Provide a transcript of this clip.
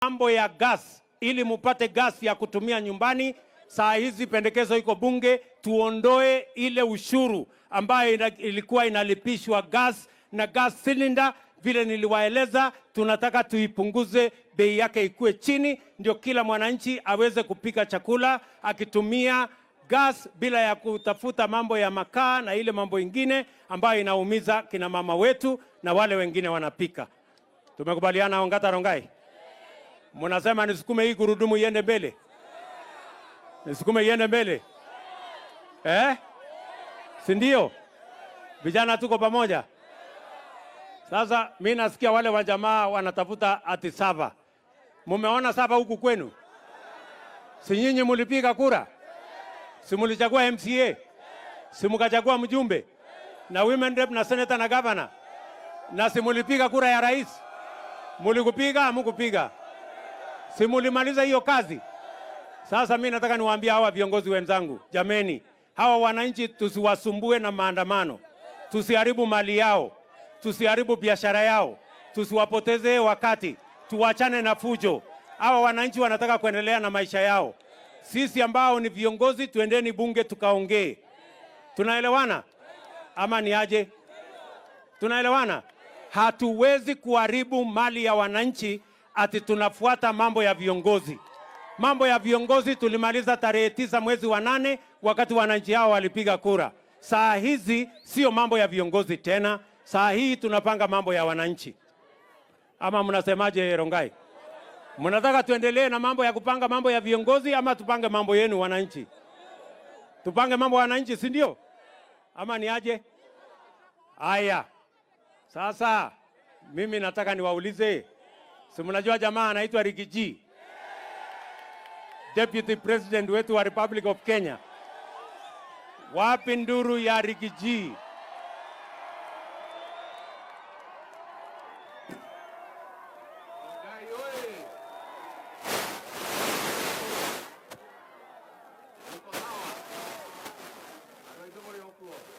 Mambo ya gas, ili mupate gas ya kutumia nyumbani. Saa hizi pendekezo iko bunge, tuondoe ile ushuru ambayo ilikuwa inalipishwa gas na gas cylinder. Vile niliwaeleza, tunataka tuipunguze bei yake ikuwe chini, ndio kila mwananchi aweze kupika chakula akitumia gas bila ya kutafuta mambo ya makaa na ile mambo ingine ambayo inaumiza kina mama wetu na wale wengine wanapika. Tumekubaliana Ongata Rongai? Mnasema nisukume hii gurudumu iende mbele? Nisukume iende mbele? Eh? Si ndio? Vijana tuko pamoja? Sasa mi nasikia wale wa jamaa wanatafuta ati server. Mumeona server huku kwenu? Si nyinyi mulipiga kura? Si mulichagua MCA? Si mukachagua mjumbe na women rep na senator na governor? Na si mulipiga kura ya rais? Mulikupiga hamukupiga? Si mulimaliza hiyo kazi? Sasa mi nataka niwaambie hawa viongozi wenzangu, jameni, hawa wananchi tusiwasumbue na maandamano, tusiharibu mali yao, tusiharibu biashara yao, tusiwapotezee wakati, tuwachane na fujo. Hawa wananchi wanataka kuendelea na maisha yao. Sisi ambao ni viongozi, tuendeni bunge tukaongee. Tunaelewana ama ni aje? Tunaelewana? Hatuwezi kuharibu mali ya wananchi ati tunafuata mambo ya viongozi. Mambo ya viongozi tulimaliza tarehe 9 mwezi wa 8 wakati wananchi hao walipiga kura. Saa hizi sio mambo ya viongozi tena, saa hii tunapanga mambo ya wananchi. Ama mnasemaje, Rongai? Mnataka tuendelee na mambo ya kupanga mambo ya viongozi ama tupange mambo yenu wananchi? Tupange mambo ya wananchi, si ndio? Ama ni aje? Haya. Sasa mimi nataka niwaulize, si mnajua jamaa anaitwa Riggy G, Deputy President wetu wa Republic of Kenya. Wapi nduru ya Riggy G?